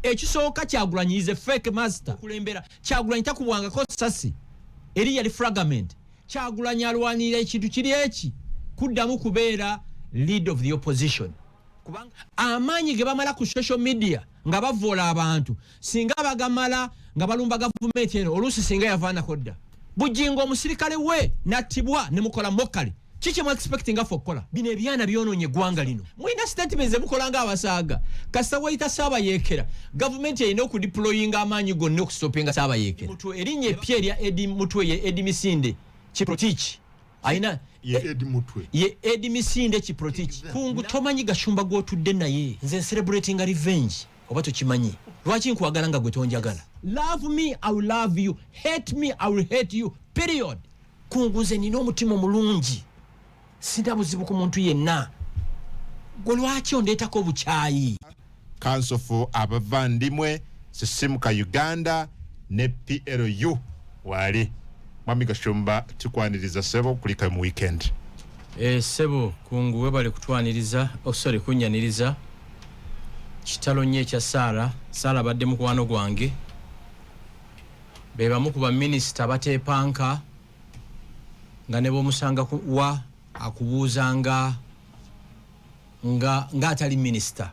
Ekisooka, Kyagulanyi is a fake master. Kulembera Kyagulanyi takubwangako sasi, eri yali fragment. Kyagulanyi alwanirira ekintu kiri eki kuddamu kubeera lead of the opposition, kubanga amaanyi ge bamala ku social media nga bavoola abantu, singa bagamala nga balumba gavumenti eno, oluusi singa yavaanako dda. Bujingo omusirikale we nattibwa ne mukola mockery. Kiki mu expectinga ffe okukola? Bino ebyana byonoonye eggwanga lino. Mulina statements zemukola nga abasaaga. Kasita wayita saabayeekera, gavumenti erina okudeployinga amaanyi gonna okustopinga saabayeekera. Erinnya epya erya Edi Mutwe ye Edi Misinde Kiprotich ayina. Ye Edi Mutwe. Ye Edi Misinde Kiprotich. Kungu, tomanyi Gashumba gwotudde naye. Nze ncelebratinga revenge, oba tokimanyi. Lwaki nkwagala nga gwe tonjagala? Love me, I will love you. Hate me, I will hate you, period. Kungu, nze nina omutima omulungi, sina buzibu ku muntu yenna. Gwe lwaki ondeetako obukyayi? Council for Abavandimwe, Sisimuka Uganda ne PLU wali. Mwami Gashumba, tukwaniriza sebo, kulika mu weekend. Sebo Kungu, webale kutwaniriza, oh, sorry, kunyaniriza. Kitalo nnyo ekya Saara. Saara abadde mukwano gwange, be bamu ku baminisita bateepanka nga ne bwomusanga wa akubuuza nga ng'atali minisita.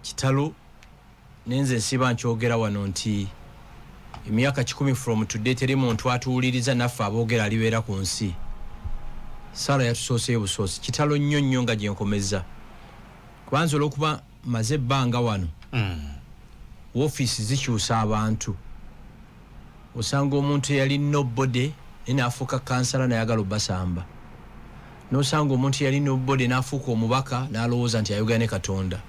Kitalo. Nenze nsiba nkyogera wano nti emyaka 100 from today, teri muntu atuwuliriza naffe aboogera alibeera ku nsi. Saara yatusooseyo busoosi. Kitalo nnyo nnyo nga gyenkomeza, kubanza olwokuba maze ebbanga wano, woofiisi zikyusa abantu. Osanga omuntu eyali nobody naye n'afuuka kansala, nayagala obbasamba. Nosanga omuntu eyali nobody n'afuuka omubaka, n'alowooza nti ayogera ne Katonda.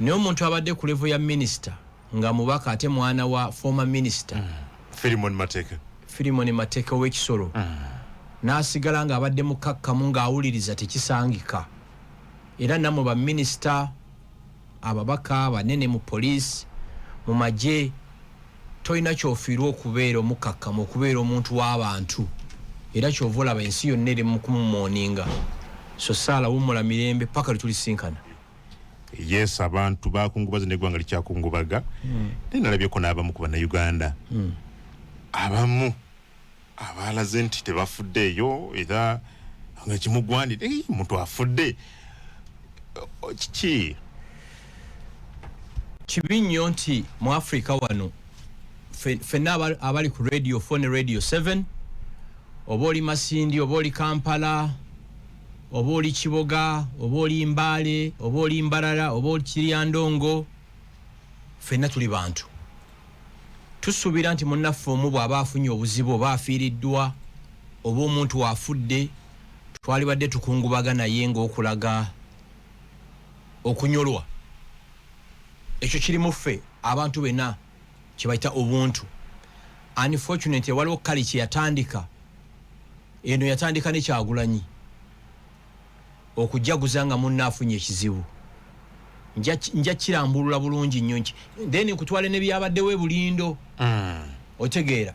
Naye omuntu abadde ku level ya minisita nga mubaka, ate mwana wa former minister. Filimon Mateke. Filimon Mateke ow'ekisolo, n'asigala ng'abadde mukakkamu ng'awuliriza, tekisangika. Era nammwe baminisita, ababaka, banene mu poliisi, mu magye, tolina kyofiirwa okubeera omukakkamu, okubeera omuntu w'abantu. Era kyova olaba ensi yonna eri mu kumumourninga. So Saala, wummula mirembe paka lwetulisinkana. Yes, abantu bakungubaze neggwanga likyakungubaga, naye nalabyeko n'abamu ku Bannayuganda abamu abalaze nti tebafuddeeyo, era nga kimugwanire. "Ei, omuntu afudde." Kiki? Kibi nnyo nti mu Africa wano ffenna abali ku Radio 4 ne Radio 7, oba oli Masindi, oba oli Kampala, oba oli Kiboga, oba oli Mbaale, oba oli Mbarara, oba oli Kiryandongo, ffenna tuli bantu. Tusuubira nti munnaffe omu bw'aba afunye obuzibu, oba afiiriddwa, oba omuntu afudde, twalibadde tukungubaga naye ng'okulaga okunyolwa. Ekyo kiri mu ffe abantu benna, kye bayita ubuntu. Unfortunately, waliwo kali kyeyatandika eno, yatandika ne Kyagulanyi okujaguza nga munne afunye ekizibu. Nja kirambulula bulungi nnyo nki then nkutwale nebyabaddewo ebulindo. Otegeera?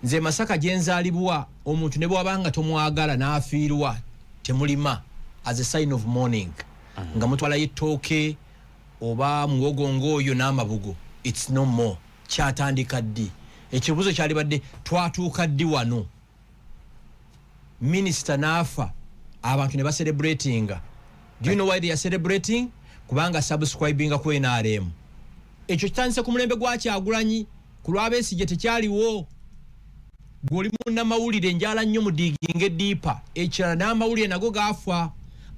Nze Masaka gyenzaalibwa, omuntu ne bwaba nga tomwagala n'afiirwa, temulima as a sign of mourning, nga mutwalayo ettooke oba muwogo ng'oyo n'amabugo. It's no more. Kyatandika ddi? Ekibuuzo kyalibadde, twatuuka ddi wano minisita n'afa abantu ne bacelebratinga? Do you know why they are celebrating? Kubanga subscribinga ku NRM. Ekyo kitandise ku mulembe gwa Kyagulanyi. Ku lwabesigye tekyaliwo. Gw'oli munnamawulire, njala nnyo mudigginge deeper. Ekirala, n'amawulire nago gaafa.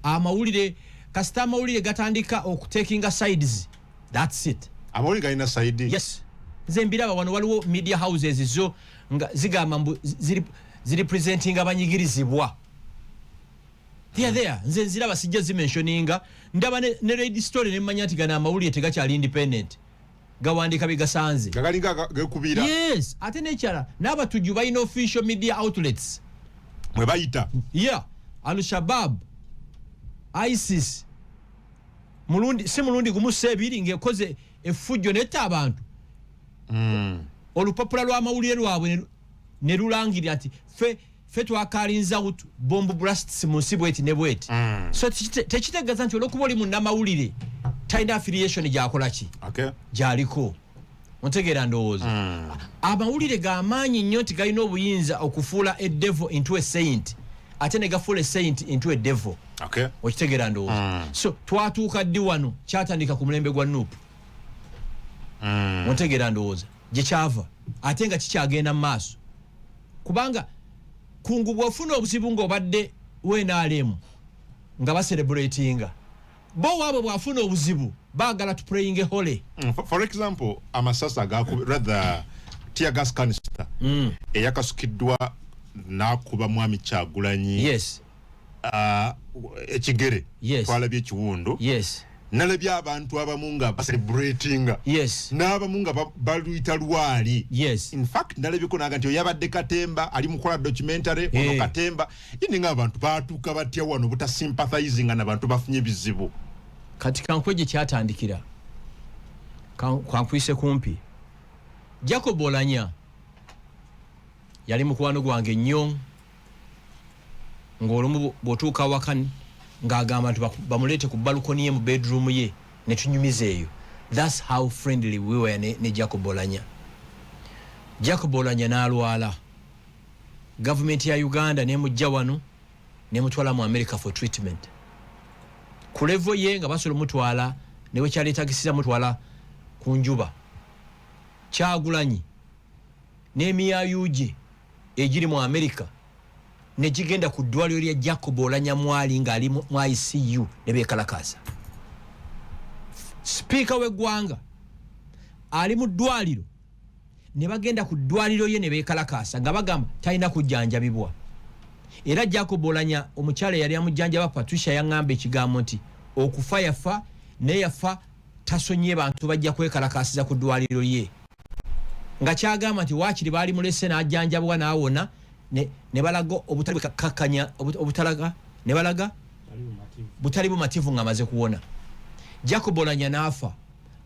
Amawulire, kasita amawulire gatandika okutakinga sides, that's it. Amawulire galina side? Yes, nze mbiraba wano. Waliwo media houses zo nga zigamba mbu ziri presenting abanyigirizibwa. They are there. Nze nziraba, sijja zimentioninga. Ndaba ne red story nemanya nti gano amawulire tegakyali independent, gawandiika byegasanze. Gagalinga gekubira. Yes, ate nekyala n'abatujju balina official media outlets mwe bayita. Yeah, Al-Shabab, ISIS, mulundi si mulundi gumu si ebiri ng'ekoze effujjo netta abantu, olupapula lw'amawulire lwabwe ne lulangirira nti fe twacarryinze out bomb blasts mu nsi bweti ne bweti. So tekitegeeza nti olwokuba oli munnamawulire Talina affiliation gyakola ki gyaliko. Ontegeera ndowooza? Amawulire gamaanyi nnyo nti galina obuyinza okufuula a devil into a saint, ate ne gafuula a saint into a devil. Okitegeera ndowooza? So twatuuka ddi wano? Kyatandika ku mulembe gwa NUP. Ontegeera ndowooza gye kyava, ate nga kikyagenda mu maaso, kubanga kungu bw'ofuna obuzibu ng'obadde WNRM nga bacelebratinga, bo waabwe bw'afuna obuzibu baagala tuplayinge holy. For example, amasasi agaku, rather tear gas canister eyakasukiddwa n'akuba Mwami Kyagulanyi ekigere. Twalabye ekiwundu. Nalabye abantu abamu nga bacelebratinga n'abamu nga baluyita lwali. In fact, nalabyeko naga nti oyabadde katemba ali mukola documentary ono. Katemba yini nga abantu batuuka batya wano butasympathizinga nabantu bafunye ebizibu? Kati kankwe gye kyatandikira. Kankwise kumpi. Jacob Olanya yali mukwano gwange nnyo, ng'olumu bw'otuuka awaka ng'agamba nti bamuleete ku balcony ye mu bedroom ye ne tunyumiza eyo. That's how friendly we were ne Jacob Olanya. Jacob Olanya n'alwala, gavumenti ya Uganda nemujja wano nemutwala mu America for treatment. Ku level ye nga basobola omutwala newekyaleetagisiza mutwala ku njuba. Kyagulanyi n'emiyayu gye egiri mu America negigenda ku ddwaliro lya Jacob Olanya mwali ng'ali mu ICU ne beekalakaasa. Sipiika w'eggwanga ali mu ddwaliro ne bagenda ku ddwaliro ye ne beekalakaasa nga bagamba talina kujjanjabibwa. Era Jacob Olanya, omukyala eyali amujjanjaba, Patricia, yaŋŋamba ekigambo nti okufa yafa, naye yafa tasonyiye bantu bajja kwekalakaasiza ku ddwaliro lye, nga kyagamba nti waakiri baali mulese n'ajjanjabwa n'awona ne balaga obutali bwekkakkanya, obutalaga ne balaga butali bumativu ng'amaze kuwona. Jacob Olanya n'afa,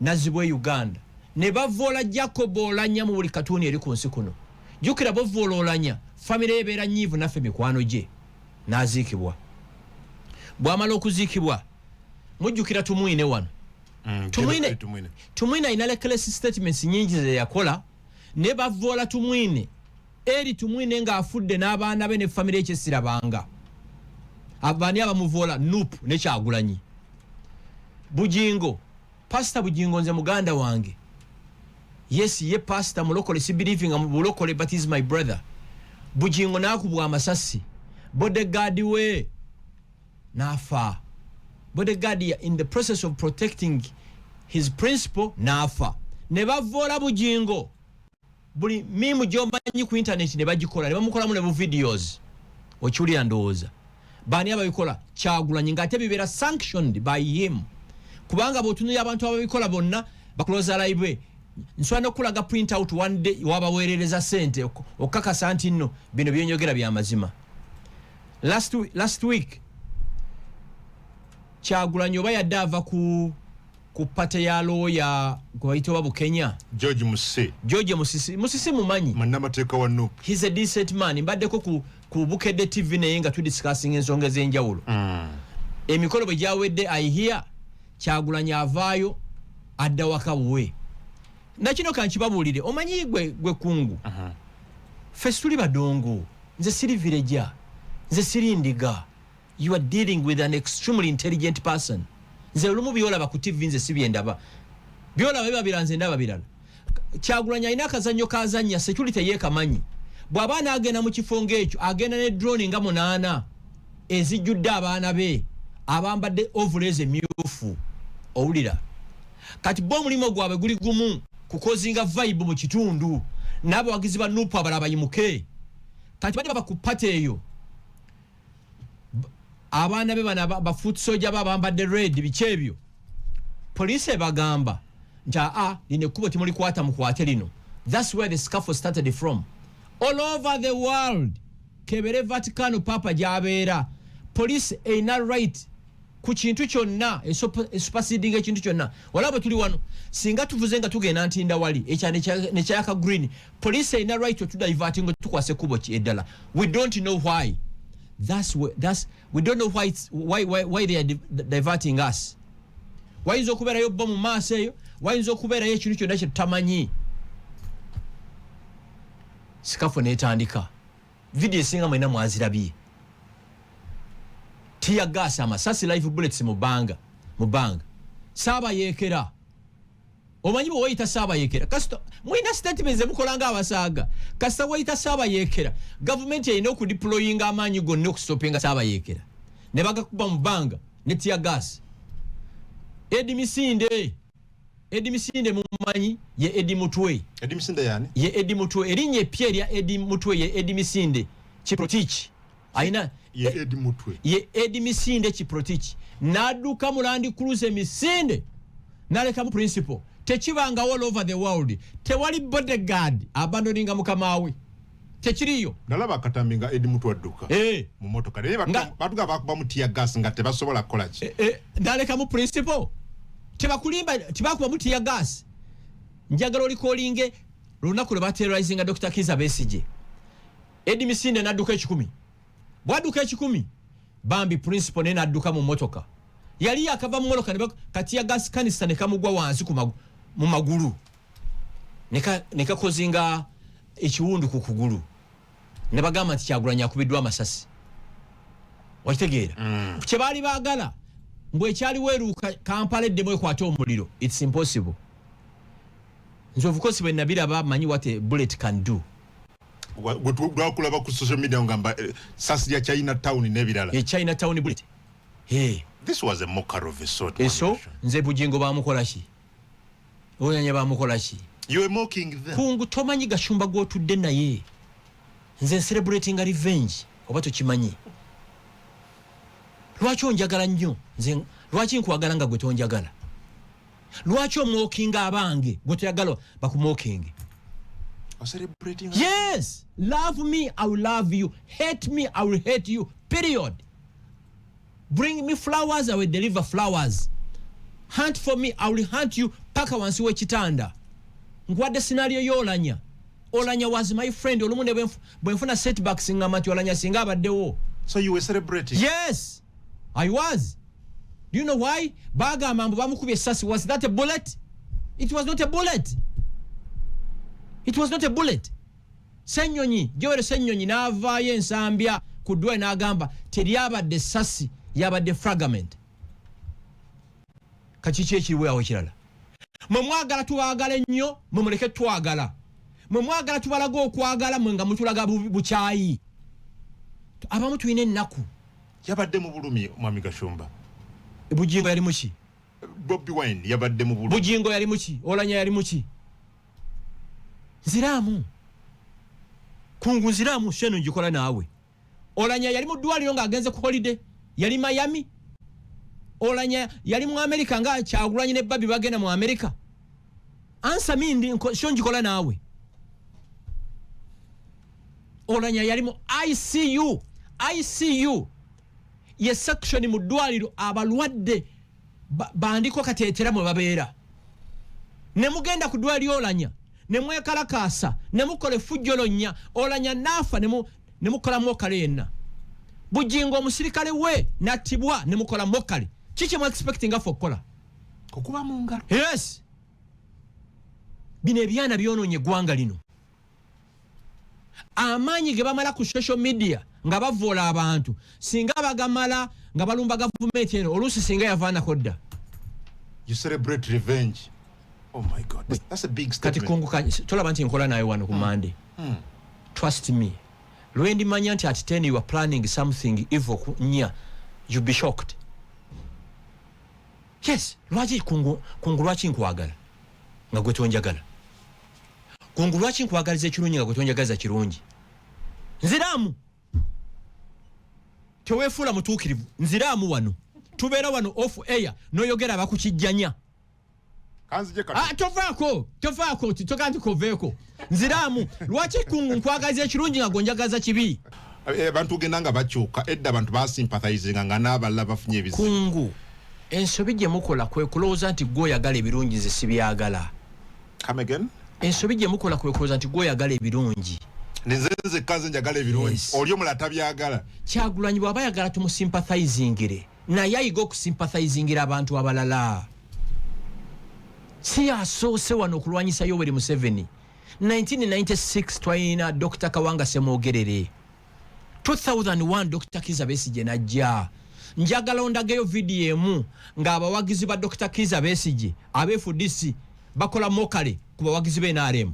nazzibwa e Uganda ne bavoola Jacob Olanya mu buli katuuni eri ku nsi kuno. Jjukira, bovoola Olanya, famire ye ebeera nyiivu, naffe mikwano gye. N'aziikibwa. Bw'amala okuziikibwa, mujjukira Tumwine wano? Tumwine. Tumwine. Tumwine alina reckless statements nyingi ze yakola ne bavoola Tumwine. Eri Tumwine ng'afudde n'abaana be ne famire ekyesirabanga bani abamuvoola? NUP ne Kyagulanyi. Bugingo, Pasita Bugingo, nze muganda wange. Yes, ye pasita mulokole, si believing mu bulokole, but is my brother. Bugingo n'akubwa amasasi, bodyguard we n'afa. Bodyguard in the process of protecting his principal n'afa, ne bavoola Bugingo. Buli meme gyomanyi ku internet ne bagikola ne bamukolamu ne bu videos. Okiwulira ndowooza? Baani ababikola? Kyagulanyi, ng'ate bibeera sanctioned by him, kubanga bw'otunulira abantu ababikola bonna bakuloza live. Nsobola n'okulaga print out one day wabaweerereza sente okukakasa nti nno bino byenyogera byamazima. Last week Kyagulanyi oba yadde ava ku party ya looya gwe bayita oba Bukenya. George Musisi. George Musisi. Musisi mumanyi? Munnamateeka wa NUP. He's a decent man. Mbaddeko ku Bukedde TV naye nga tudiscussing ensonga ez'enjawulo. Emikolo bwe gyawedde, I hear Kyagulanyi avaayo adda waka wuwe. Nakino kankibabuulire, omanyi gwe kungu, ffe situli badongo. Nze siri villager, nze siri ndiga. You are dealing with an extremely intelligent person. Nze olumu byolaba ku TV nze si byendaba. Byolaba biba birala, nze ndaba birala. Kyagulanyi alina akazannyo kazannya, security yeekamanyi. Bw'aba naagenda mu kifo ng'ekyo, agenda ne drone nga 8 ezijjudde abaana be abambadde overalls emyufu. Owulira? Kati bo omulimu gwabwe guli gumu, kucausinga vibe mu kitundu n'abawagizi ba NUP abalala bayimuke. Kati badde baba ku party eyo, abaana be bano ba foot soldier ba bambadde red, biki ebyo, poliisi ebagamba nti aa, lino ekkubo timulikwata, mukwate lino. That's where the scuffle started from. All over the world, kebere Vatican, papa gyabeera, poliisi erina right ku kintu kyonna, esuperseding ekintu kyonna. Wala bwe tuli wano, singa tuvuze nga tugenda Ntinda wali ekya nekyayaka green, poliisi erina right otudiverting nga tukwasa ekkubo ki eddala. We don't know why that's, we don't know why, it's, why they are diverting us. Wayinza okubeerayo bo mu maaso eyo, wayinza okubeerayo ekintu kyonna kyetutamanyi. Scuffle netandika. Video esinga mwena mwazirabye. Tear gas, amasasi, live bullets mu bbanga, mu bbanga. Saabayeekera, omanyi bwe wayita saabayeekera, kasita mulina statements zemukola nga abasaaga. Kasita wayita saabayeekera, gavumenti erina okudeployinga amaanyi gonna okustopinga saabayeekera, ne bagakuba mu bbanga ne tear gas. Eddie Misinde, Eddie Misinde mumanyi, ye Eddie Mutwe. Eddie Misinde yani? Ye Eddie Mutwe, erinnya epya erya Eddie Mutwe ye Eddie Misinde Kiprotich ayina. Ye Eddie Mutwe. Ye Eddie Misinde Kiprotich n'adduka mu Land Cruiser emisinde n'alekamu principal. Tekibangawo all over the world, tewali bodyguard abandoninga mukama we, tekiriyo. Nalaba akatambi nga Eddie Mutwe adduka mu motoka, naye batuga bakubamu tear gas nga tebasobola kukola ki. N'alekamu principal. Tebakulimba, tebakubamu tear gas. Njagala olikolinge lunaku lwe baterrorizinga Dr Kiza Besigye, Eddie Misinde n'adduka 100. Bwadduka 100, bambi principal naye n'adduka mu motoka. Yali yakava mu motoka, ka tear gas canister ne kamugwa wansi mu magulu, ne kakozinga ekiwundu ku kugulu, ne bagamba nti Kyagulanyi akubiddwa amasasi. Wakitegeera? Kye baali baagala mbwe ekyaliwo eruuka Kampala eddemu ekwate omuliro. It's impossible. Nze of course bwe nabiraba, manyi what a bullet can do. Lwakulaba ku social media ngamba sasi lya China Town n'ebirala. E China Town bullet. Hey. This was a mockery of a sort. Eso nze Bugingo bamukola ki, Olanya bamukola ki? You were mocking them. Kungu, tomanyi Gashumba gw'otudde naye. Nze celebrating revenge, oba tokimanyi. Lwaki onjagala nnyo nze? Lwaki nkwagala nga gwe tonjagala? Lwaki omockinga abange, gwe toyagala bakumockinge? Celebrating. Yes, love me, I will love you. Hate me, I will hate you, period. Bring me flowers, I will deliver flowers. Hunt for me, I will hunt you paka wansi w'ekitanda. Nkuwadde scenario y'Olanya. Olanya was my friend. Olumu ne bwe nfuna setbacks, ngamba nti Olanya singa abaddewo. So you were celebrating. Yes, I was. Do you know why? Bagamba mbu bamukubye essasi. Was that a bullet? It was not a bullet, it was not a bullet. Senyonyi, Joel Senyonyi, n'avaayo Ensambya ku ddwaliro n'agamba teryabadde essasi, yabadde fragment. Kakiki ekiriwo awo ekirala? Mwe mwagala tubaagala ennyo, mwe muleke twagala. Mwe mwagala tubalaga okwagala, mwe nga mutulaga bukyayi. Abamu tulina ennaku. Yabadde mu bulumi, mwami Gashumba. Bugingo yali muki? Bobi Wine yabadde mu bulumi. Bugingo yali muki? Olanya yali muki? Nziraamu, Kungu, nziraamu sheno ngikola naawe. Olanya yali mu ddwaliro ng'agenze ku holiday, yali Miami. Olanya yali mu America nga Kyagulanyi ne Babi bagenda mu America. Answer me, ndi sho ngikola naawe. Olanya yali mu ICU. ICU ye section mu ddwaliro abalwadde bandiko kateetera mwe babeera. Ne mugenda ku ddwaliro Olanya ne mwekalakaasa ne mukola effujjo lonnya, Olanya naafa, ne mukola mockery yenna. Bugingo omusirikale we nattibwa ne mukola mockery. Kiki mu expectinga ffe okukola? Okuba mu ngalo. Yes, bino ebyana byonoonye eggwanga lino. Amaanyi ge bamala ku social media nga bavoola abantu, singa bagamala nga balumba gavumenti eno, oluusi singa yavaanako dda. You celebrate revenge. Oh my God, that's a big Kati statement. Kungu, tolaba nti nkola nawe wano ku Mande? Trust me, lwendimanya nti at 10 you are planning something evil ku nya, you be shocked. Yes. Lwaki, Kungu? Kungu, lwaki nkwagala nga gwe tonjagala? Kungu, lwaki nkwagaliza ekirungi nga gwe tonjagaliza kirungi? Nziraamu, teweefuula mutuukirivu. Nziraamu wano, tubeera wano off air n'oyogera abakukijjanya. Kanzije kati. Ah, tovaako, tovaako, togaa nti koveeko. Nziraamu, lwaki, Kungu, nkwagaliza ekirungi nga gwenjagaza kibi? Abantu genda nga bakyuka. Edda abantu basympathizinga nga n'abalala bafunye ebizibu. Kungu, ensobi gye mukola kwe kulowooza nti gwe oyagala ebirungi, nze sibyagala. Come again. Ensobi gye mukola kwe kulowooza nti gwe oyagala ebirungi. Nze nzekka nze njagala ebirungi? Yes. Oli omulala tabyagala? Kyagulanyi bw'aba ayagala tumusympathizingire, naye ayiga okusympathizingira abantu abalala. Si yasoose wano okulwanyisa Yoweri Museveni. 1996 twalina Dr Kawanga Semwogerere, 2001 Dr Kiza Besige najja. Njagala ondagayo vidiyo emu ng'abawagizi ba Dr Kiza Besige aba FDC bakola mockery ku bawagizi ba NRM.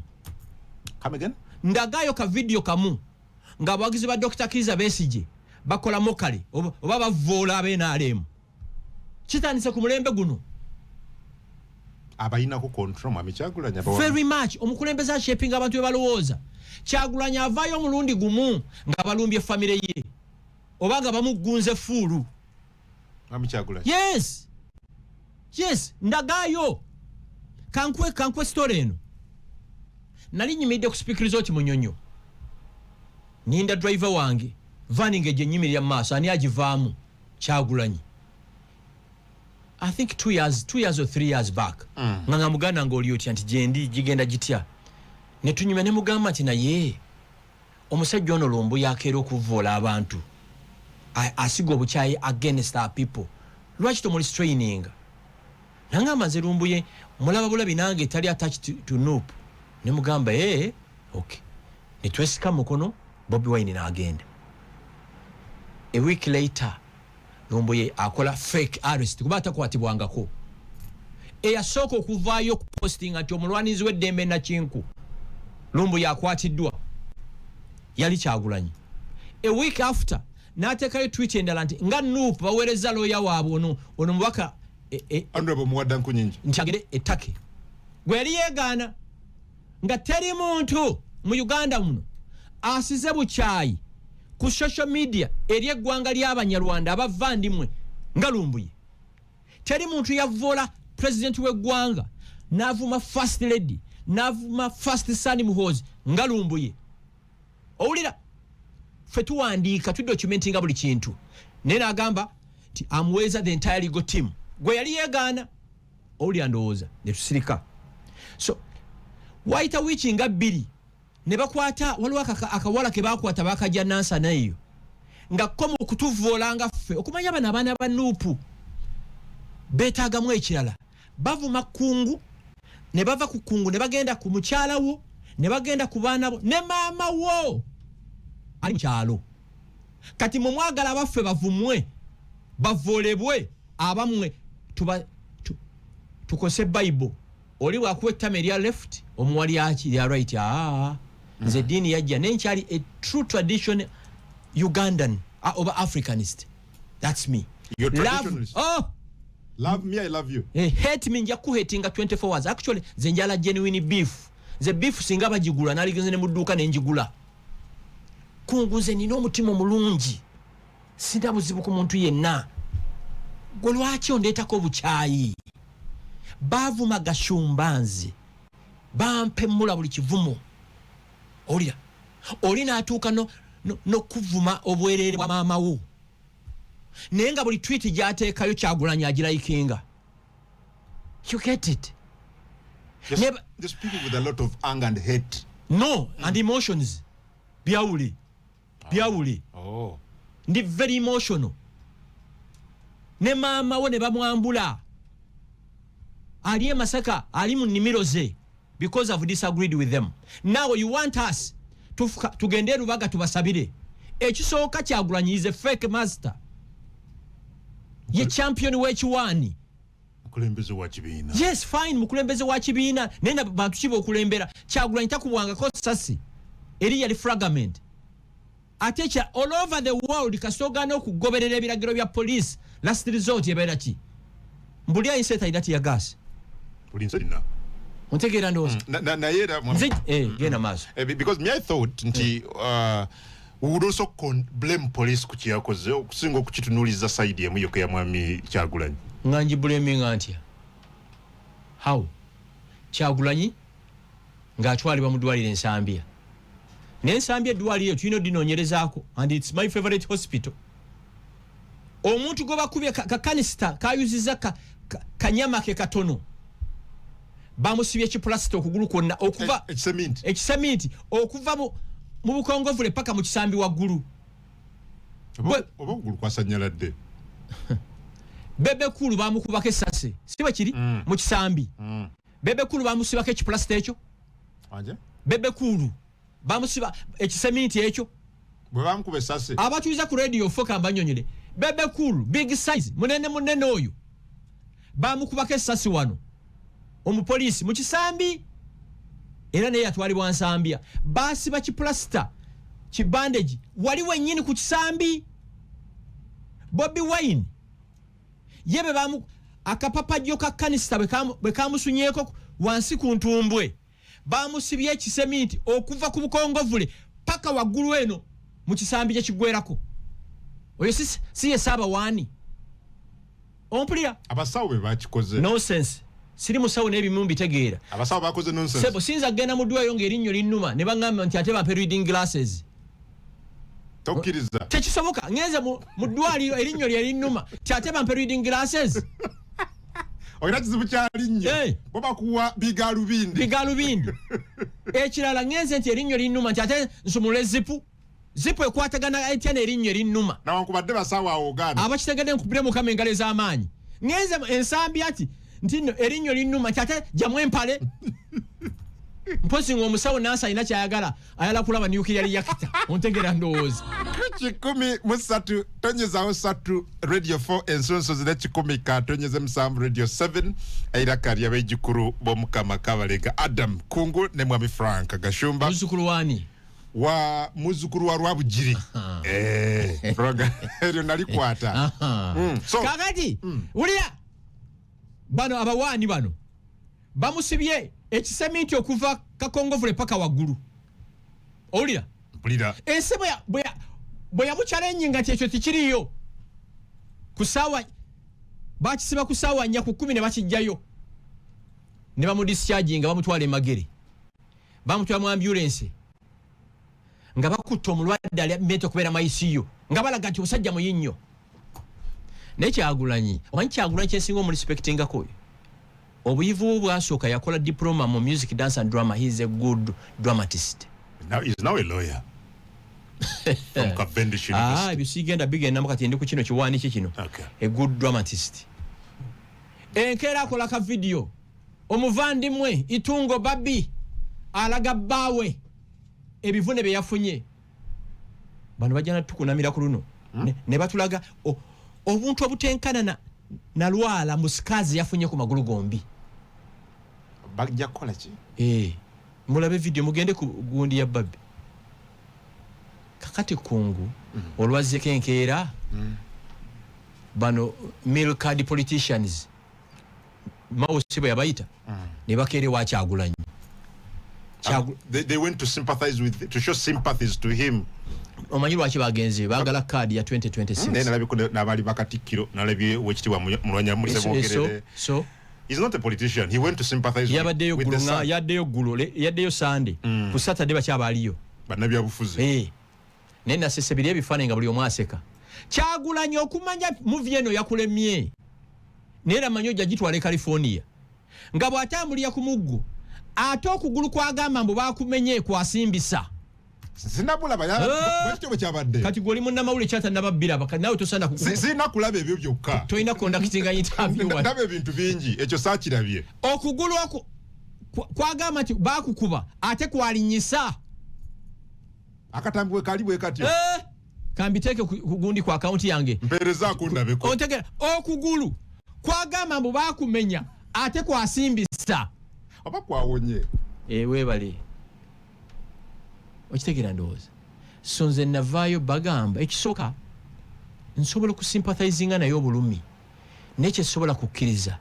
Come again? Ndagayo ka vidiyo kamu ng'abawagizi ba Dr Kiza Besige bakola mockery oba bavoola aba NRM. Kitandise ku mulembe guno. Abayinako control, mwami Kyagulanyi? Very much. Omukulembeze ashapinga abantu bebalowooza. Kyagulanyi avaayo omulundi gumu nga balumbye famire ye oba nga bamugunze fuulu. Mwami Kyagulanyi? Yes, ndagayo. Kankwe story eno. Nali nyimiridde ku Speke Resort Munyonyo, ninda driver wange, van ng'ejja enyimirira mu maaso. Ani agivaamu? Kyagulanyi. I think 2 years or 3 years back. Nga muganda nga oli otya? Nti gyendi, gigenda gitya? Netunyumya ne mugamba nti naye omusajja ono Lumbuye akeera okuvoola abantu, asiga obukyayi against our people, lwaki tomurestraininga? Nangamba, nze Lumbuye mulaba bulabi nange, tali attached to NUP. Nemugamba, ee, okay. Netwesika mukono, Bobi Wine n'agenda. A week later Lumbuye akola fake arrest kuba atakwatibwangako. Eyasooka okuvaayo okupostinga nti omulwanirizi w'eddembe nakinku Lumbuye akwatiddwa yali Kyagulanyi. A week after n'ateekayo tweet endala nti nga NUP baweereza looya waabwe ono mubaka Honorable Muwada Nkunyingi. Nti agende ettake gwe yali yeegaana nga teri muntu mu Uganda muno asize bukyayi ku social media eri eggwanga ly'Abanyarwanda abavandimwe nga Lumbuye. Teri muntu yavoola pulezidenti w'eggwanga n'avuma First Lady, n'avuma First Son Muhoozi nga Lumbuye. Owulira, ffe tuwandiika, tudocumentinga buli kintu. Naye n'agamba nti amuweeza the entire legal team gwe yali yeegaana. Owulira, ndowooza netusirika. So wayita wiiki nga 2 ne bakwata, waliwo akawala ke bakwata bakajja Nansana eyo nga ko mu kutuvoolanga ffe. Okumanya bano abaana ba NUP beetaagamu ekirala, bavuma kungu ne bava ku kungu ne bagenda ku mukyala wo, ne bagenda ku baana bo ne maama wo ali mu kyalo. Kati mwe mwagala abaffe bavumwe, bavoolebwe, abamwe tukose Bible. Oli bwakuwa ettama erya left, omuwa lyaki? Lya right. Aa, nze eddiini yajja nenkyali a true tradition Ugandan, oba Africanist. That's me. You're Love, traditionalist. Oh. Love me, I love you. Eh, hate me, nja kuhatinga 24 hours. Actually nze njala genuine beef. Nze beef singa bagigula naligenze ne mu dduuka nenjigula. Kungu nze nina omutima omulungi, sina buzibu ku muntu yenna. Gwe lwaki ondeetako obukyayi? Baavuma Gashumba, nze bampemula buli kivumo. Owulira, oli n'atuuka n'okuvuma no obwereere bwa maama wo, naye nga buli tweet gy'ateekayo Kyagulanyi agilikinga. You get it? You're speaking with a lot of anger and hate. No, and emotions. Byawule, byawule. Oh. Ndi very emotional. Ne maama wo ne bamwambula ali e Masaka, ali mu nnimiro ze, because I've disagreed with them. Now you want us tugende e Rubaga tubasabire? Ekisooka, Kyagulanyi is a fake master, ye champion w'ekiwaani. Mukulembeze wa kibiina. Yes, fine, mukulembeze wa kibiina, naye na bantu kiba okulembera. Kyagulanyi takubwangako sasi, eri yali fragment. Ate kya all over the world, kasita ogaana okugoberera ebiragiro bya police, last resort ebeera ki? Mbuli ayinsa etalina tear gas. Buli nsi erina. Ontegeera, ndowooza? Naye era nze genda maaso. Because me, I thought nti we would also blame police ku kyeyakoze okusinga okukitunuuliza side emu yokka ya mwami Kyagulanyi. Nga ngiblaminga ntya? How? Kyagulanyi ng'atwalibwa mu ddwaliro Ensambya, naye Ensambya eddwaliro tulina odinoonyerezaako, and it's my favorite hospital. Omuntu gwe bakubye ka canister kayuziza kanyama ke katono, bamusibye ekipulasita okugulu kwonna okuva ekiseminti. Ekiseminti okuva mu bukongovule paka mu kisambi waggulu. Oba okugulu kwasanyaladde. Bebe Cool bamukubako esase, si bwe kiri? Mm. Mu kisambi. Bebe Cool bamusibako ekipulasita ekyo. Anje? Bebe Cool bamusiba ekiseminti ekyo. Bwe bamukuba essasi. Abatuliza ku Radio 4, kambanyonyole. Bebe Cool, big size, munene munene oyo, bamukubako essasi wano, omupoliisi mu kisambi, era naye yatwalibwa Nsambya. Basiba kipulasita, kibandage, wali wennyini ku kisambi. Bobi Wine ye be bamu akapapajjo ka kanisita bwe kamusunyeeko wansi ku ntumbwe, bamusibye ekiseminti okuva ku bukongovule paka waggulu eno mu kisambi gye kiggwerako. Oyo si ye saabawaani, ompulira? Abasawo be bakikoze. Nonsense. Siri musawo, n'ebimu mbitegeera. Abasawo bakoze nonsense. Sebo, sinza kugenda mu ddwaliro ng'erinnyo linnuma ne baŋŋamba nti ate bampe reading glasses. Tokkiriza. Tekisoboka. Ngenze mu ddwaliro, erinnyo lye linnuma, ti ate bampe reading glasses. Olina kizibu kya linnyo. Hey. Bo bakuwa bigalubindi. Bigalubindi. Ekirala, ngenze nti erinnyo linnuma, nti ate nsumulule zipu. Zipu ekwatagana etya n'erinnyo erinnuma? Nawankubadde basawo awo ogaana. Abakitegedde, nkubire Mukama engalo ez'amaanyi. Ngenze ensambi ati nti nno erinnyo linnuma, nti ate jamu empale. Mpozi ng'omusawo nansi alina kyayagala, ayala kulaba nuclear reactor. Ontegera, ndowooza? 13.03 Radio 4 ensonsozi ne 100.7 Radio 7, eiraka ly'abaijukuru b'Omukama Kabalega Adam Kungu ne Mwami Frank Gashumba. Muzzukulu waani? Wa muzzukulu wa Rwabugiri. Program eryo nalikwata. So Kakati wulira, bano abawaani bano bamusibye ekiseminti okuva kakongovule paka waggulu, owulira? Mpulira. Ensi bwe yamuchallenginga nti ekyo tikiriyo, ku saawa bakisiba ku saawa 9:50 ne bakijjayo ne bamudischarginga, bamutwala emagere, bamutwala mu ambulance nga bakutta omulwadde ali meant okubeera mu ICU, nga balaga nti omusajja muyinnyo. Naye Kyagulanyi, omanyi Kyagulanyi kyensinga omurespectingako, obuyivu bwe bwasooka yakola diploma mu music, dance and drama. He is a good dramatist. Now he's now a lawyer from Cavendish Ah, University. ebyo sigenda bigendamu, kati ndi ku kino kiwaani ki kino. A good dramatist. Enkeera akola ka video, omuvandimwe Itungo Babi alaga bbaawe ebivune bye yafunye. Bano bajja natukunamira ku luno ne batulaga obuntu obutenkana nalwala mu scars yafunye ku magulu gombi. Bajja kukola ki? Mulabe video, mugende ku gundi ya Babi. Kakati Kungu olwazzeko enkeera, bano meal card politicians, Mawusi bwe yabayita, ne bakeera ewa Kyagulanyi. They went to sympathize with, to show sympathies to him. Omanyi lwaki bagenze? Baagala kaadi ya Naye 2026. nalabyeko n'abaali bakatikkiro, nalabye Owekitiibwa Mulwanya So- so, Mulise. so He's not a politician. He went to sympathize yabaddeyo with the ggulo son. Yaddeyo ggulo, yaddeyo Sande, ku Saturday bakyabaaliyo. Bannabyabufuzi. Naye nasese biri ebifaananyi nga buli omu aseka. Kyagulanyi, okumanya movie eno yakulemye, naye era manyi ojja gitwala e California, nga bw'atambulira ku muggo, ate okugulu kwagamba mbu bakumenye kwasimbisa. Sinabulaba. Bwekityo bwe kyabadde. Kati gwe oli munnamawulire, kyatannababiraba, kati naawe tosaana Sirina kulaba ebyo byokka. Tolina conductinga interview wano. Ndaba ebintu bingi, ekyo saakirabye. Okugulu oku kwagamba nti bakukuba ate kwalinyisa. Akatambi bwe kali bwe katyo. Kambiteeke ku gundi, ku akawunti yange. Mpeerezaako ndabeko. Ontegera, okugulu kwagamba mbu bakumenya ate kwasimbisa. Oba kwawonye. Weebale, okitegeera, ndowooza. So nze navaayo bagamba, ekisooka nsobola okusympathizinga naye obulumi, naye kyesobola kukkiriza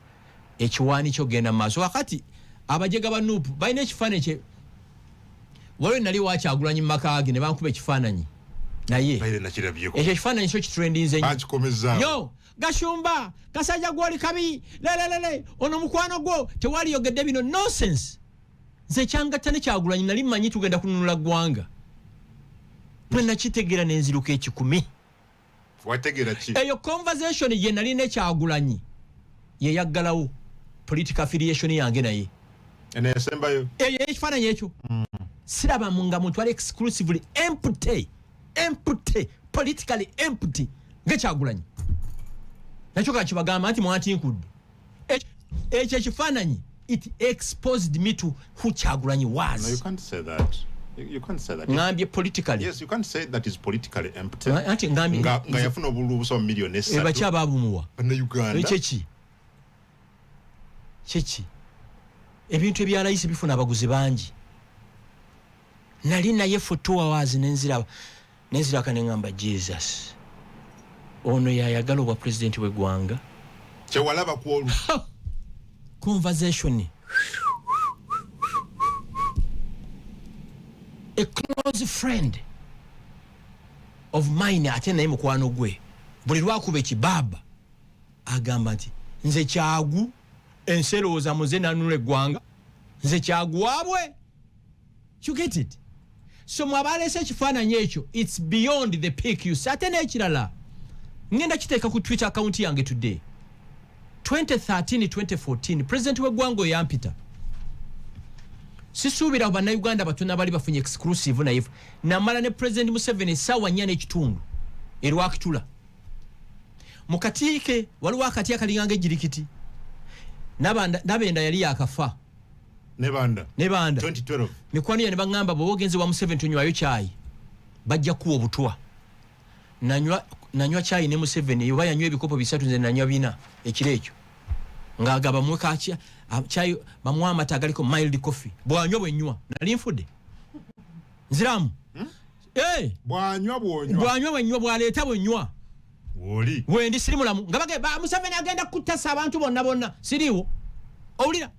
ekiwaani kyogenda mu maaso. Wakati abajega ba NUP balina ekifaananyi kye waliwo, nali wakyagulanyi mu maka ge ne bankuba ekifaananyi naye. Baire nakirabyeko. Ekyo ekifaananyi kyo kitrendinze nnyo. Bakikomezaawo. Yo Gashumba, kasajja gwoli kabi lelelele, ono mukwano gwo tewaliyogedde bino nonsense. Nze kyangatta ne Kyagulanyi, nali mmanyi tugenda kununula ggwanga. Bwe nakitegeera nenziruka 1,000. Wategeera ki? Eyo conversation ye nali ne Kyagulanyi ye yaggalawo political affiliation yange naye. Eno yasembayo. Eyo ekifaananyi ekyo siraba nga muntu ali exclusively empty, empty, politically empty nga Kyagulanyi. Nakyo kakibagamba nti mwatinkudde. Ekyo ekifaananyi. It exposed me to who Kyagulanyi was. No, you can't say that. You can't say that. Ngambye politically. Yes, you can't say that is politically empty. Anti ngambye nga yafuna obululu obusoba 3 million. Baki abaabumuwa? Bannayuganda. Kyeki kyeki? Ebintu ebyalayisi bifuna abaguzi bangi. Nali naye for 2 hours, nenziraba, nenziraka, neŋŋamba, "Jesus, ono yayagala obwa pulezidenti bw'eggwanga." Kyewalaba ku olwo? Conversation, a close friend of mine, ate naye mukwano gwe, buli lwakuba ekibaaba agamba nti, "Nze Kyagu, ensi erowooza muze nanula eggwanga, nze Kyagu waabwe." You get it? So mwabaleese ekifaananyi ekyo, it's beyond the pic you see. Ate n'ekirala, ngenda kiteeka ku Twitter account yange today. 2013, 2014, president w'eggwanga oyo yampita. Sisuubira bannayuganda batono bali bafunye exclusive, naye namala ne President Museveni essaawa 4.5 erwakitula mu katiike. Waliwo akati akalinganga ejirikiti. Nabenda yali yakafa. Nebanda. Nebanda. 2012. Mikwano ya ne baŋŋamba, "Bw'oba ogenze wa Museveni tonywayo kyayi, bajja kuwa obutwa." Nanywa kyayi ne Museveni, oba yanywa ebikopo bisatu, nze nanywa bina ekiro ekyo, ng'agaba muwe kakya kyayi, bamuwa amata agaliko mild coffee. Bwanywa bwenywa, nali nfudde. Nziramu. Eh, bwanywa bwonywa? Bwanywa bwenywa, bwaleeta bwenywa. Woli? Wendi siri mulamu, nga Museveni agenda kutasa abantu bonna bonna, siriiwo. Owulira,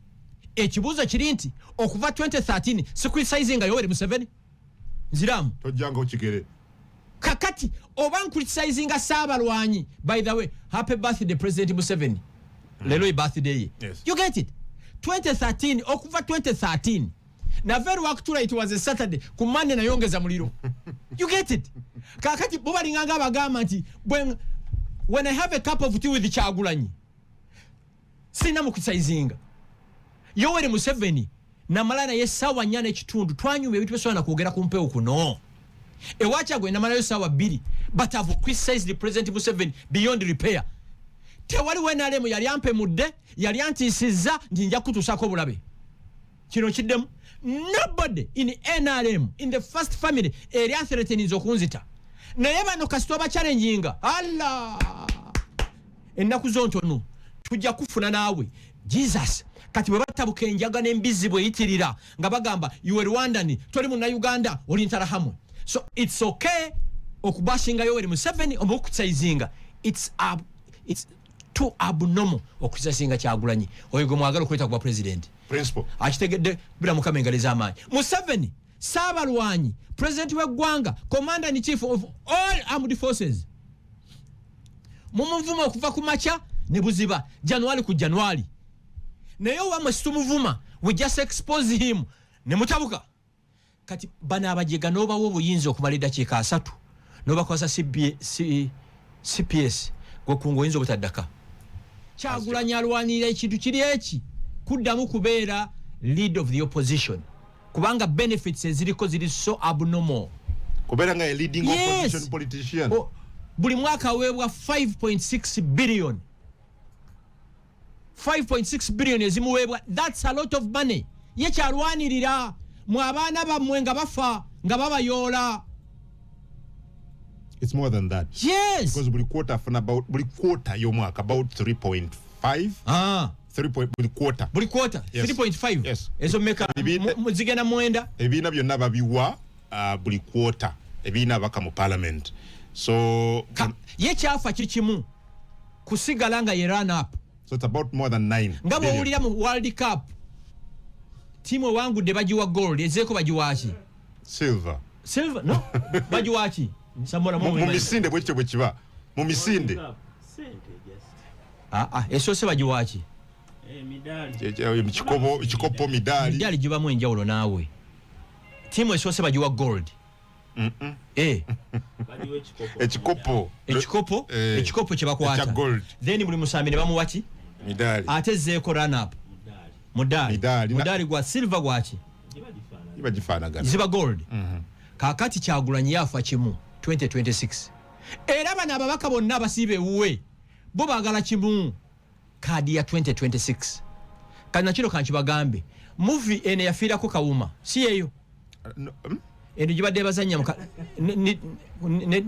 ekibuuzo kiri nti okuva 2013 sicriticizinga Yoweri Museveni? Nziramu. Tojjangaho kigere. Kakati oba ncriticinga Saabalwanyi, by the way, happy birthday, President Museveni, leero ye birthday ye. You get it? 2013, okuva 2013 nava erwakutula, it was a Saturday, ku Monday nayongeza muliro. You get it? Kakati bo balinganga abagamba nti when I have a cup of tea with Kyagulanyi, sirina mucriticizinga Yoweri Museveni. Namala naye essaawa 4.5, twanyuma ebintu byesobola nakwogera ku mpewo kuno. Ewakyagwe namalayo saawa 2, but have criticized President Museveni beyond repair. Tewali wenalemu yali ampemudde, yali antiisizza nti nja kutuusako obulabe. Kino kiddemu, nobody in NRM, in the first family, eri athreateninze okunzita. Naye bano kasita obachallenginga, alla ennaku zontono tujja kufuna naawe. Jesus, kati bwe batabuka enjaga n'embizi bweyitirira nga bagamba, "Iwe Rwandan, toli Munnayuganda, oli Nterahamwe." So it's okay okubashinga Yoweri Museveni oba okucriticizinga. It's too abnormal okucriticizinga Kyagulanyi, oyo gwe mwagala okweta kuba president. Principal. Akitegedde bira Mukama engalo ez'amaanyi. Museveni saabalwanyi, president w'eggwanga, commander in chief of all armed forces, mumuvuma okuva ku makya ne buziba, January ku January. Naye owamwe situmuvuma, we just expose him ne mutabuka. Kati bano abajega n'obawa obuyinza okumala eddakiika 30, n'obakwasa CPS, gwekunga oyinza obutaddaka. Kyagulanyi alwanirira ekintu kiri eki, kuddamu kubeera lead of the opposition, kubanga benefits eziriko ziri so abnormal. Kubeera nga a leading opposition politician. Oh, buli mwaka aweebwa 5.6 billion, 5.6 billion ezimuweebwa. That's a lot of money. Ye kyalwanirira mwe abaana bammwe nga bafa nga babayoola. It's more than that. Yes. Because buli quarter afuna about, buli quarter y'omwaka, about 3.5. Ah. 3 point, buli quarter. Buli quarter? Yes. 3.5? Yes. Ezo meka? Zigenda mwenda. Ebibiina byonna babiwa buli quarter, ebibiina abaka mu parliament, so Ye kyafa kiri kimu, kusigala nga ye run up. So it's about more than 9 Nga billion. bwowulira mu World Cup, tiimu ewangudde bagiwa gold, ezeeko bagiwaki? Silver. Silver? No, bagiwaki? Samora. Mu misinde bwekityo bwe kiba mu misinde. Sente just. Ah, ah, esoose bagiwaki? Emidaali. Kikopo, midaali. Emidaali gibamu enjawulo naawe. Tiimu esoose bagiwa gold. Eh, Bagiwa ekikopo. Ekikopo. Ekikopo. Eh, ekikopo kyebakwata. Ekya gold. Then buli musambi ne bamuwa ki? Midaali. Ate zeeko run up? Mudaali. Mudaali. Midaali. Mudaali gwa silver gwaki? Giba gifaanana. Giba gifaanagana. Ziba gold. Kakati Kyagulanyi yafa kimu, 2026. Era bano ababaka bonna abasiiba ewuwe bo baagala kimu, kaadi ya 2026. Kati nakino kankibagambe, movie eno yafiirako Kawuma si yeyo? No, Eno gibadde bazanya mu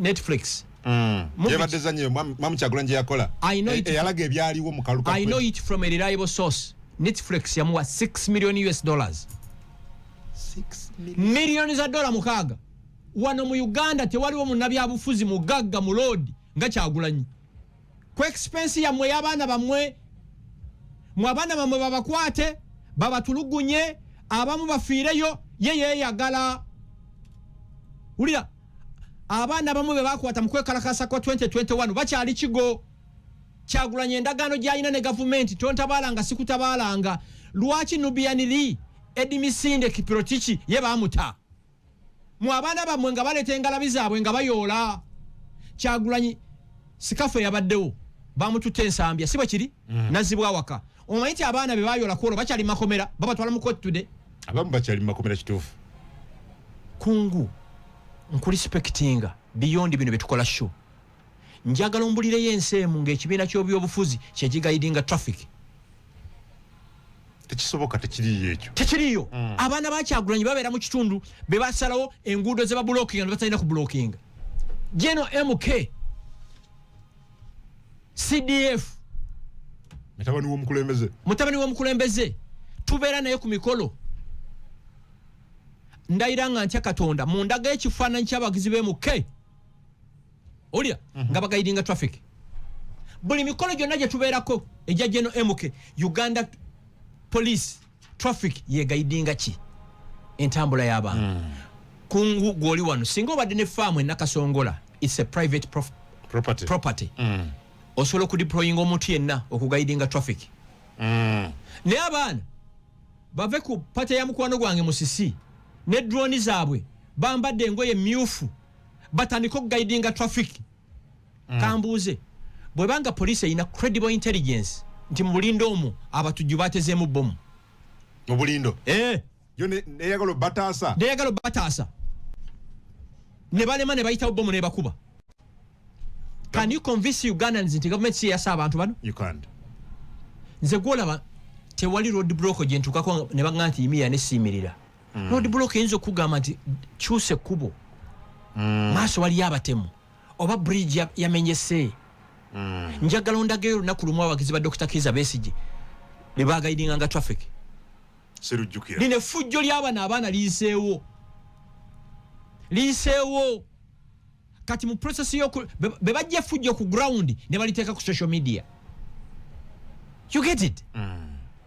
Netflix. Movie- Yebadde zanye Mwami Kyagulanyi gye yakola. I know Eyalaga ebyaliwo mu kaluka. I know it from a reliable source. Netflix yamuwa 6 million US dollars, miliyoni za dola 6. Wano mu Uganda tewaliwo munnabyabufuzi mugagga muloodi nga Kyagulanyi ku expense yammwe ey'abaana bammwe. Mwe abaana bammwe babakwate, babatulugunye, abamu bafiireyo, ye yeeyagala. Wulira, abaana abamu be bakwata mu kwekalakasa kwa 2021 bakyali kigo. Kyagulanyi endagaano gy'alina ne gavumenti, tontabaalanga sikutabaalanga. Lwaki Nubian Li, Eddie Misinde, Kiprotich ye bamuta? Mu abaana bammwe nga baleeta engalabi zaabwe nga bayoola. Kyagulanyi sikafu eyabaddewo bamututte Ensambya, si bwe kiri? Nazibwa awaka. Omanyi nti abaana be bayoola kwolwo bakyali makomera, babatwala mu court today? Abamu bakyali mu makomera, kituufu. Kungu, nkurespectinga beyond bino byetukola show. Njagala ombulireyo ensi emu ng'ekibiina ky'obyobufuzi kyekiguidinga traffic. Tekisoboka, tekiriyo ekyo. Tekiriyo. Abaana bakyagulanyi babeera mu kitundu be basalawo enguudo ze bablockinga ne batalina kublockinga. Geno MK, CDF. Mutabani w'omukulembeze. Mutabani w'omukulembeze tubeera naye ku mikolo. Ndayira nga ntya Katonda, mundaga ekifaananyi ky'abagizi b'MK olya nga baguidinga traffic. Buli mikolo gyonna gye tubeerako ejja geno MK, Uganda Police traffic yeguidinga ki entambula y'abantu. Kungu gwoli wano, singa obadde ne faamu enakasongola, it's a private property. Property. Osobola okudeployinga omuntu yenna okuguidinga traffic. Naye abaana bave ku party ya mukwano gwange Musisi ne drone zaabwe, bambadde engoye emyufu, batandike okuguidinga traffic. Kambuuze, bwebanga poliisi erina credible intelligence nti mu bulindo omwo abatujju batezeemu bomu. Mu bulindo? Eh. Yo neyagala obataasa. Neyagala obataasa ne balema ne bayitawo bomu nebakuba. Can you convince Ugandans nti gavumenti si yeyasa abantu bano? You can't. Nze gwolaba tewali road block gye ntuukako ne baŋŋamba nti yimirira nesiimirira. Road block eyinza okugamba nti kyusa ekkubo, maaso waliyo abatemu oba bridge yamenyese. Njagala ondagayo olunaku lumu abagizi ba Dr Kiza Besige lwe baguidinganga traffic. Sirujjukira. Lino effujjo ly'abano abaana liyiseewo, liyiseewo. Kati mu process yoku be bajja effujjo ku ground ne baliteeka ku social media, you get it?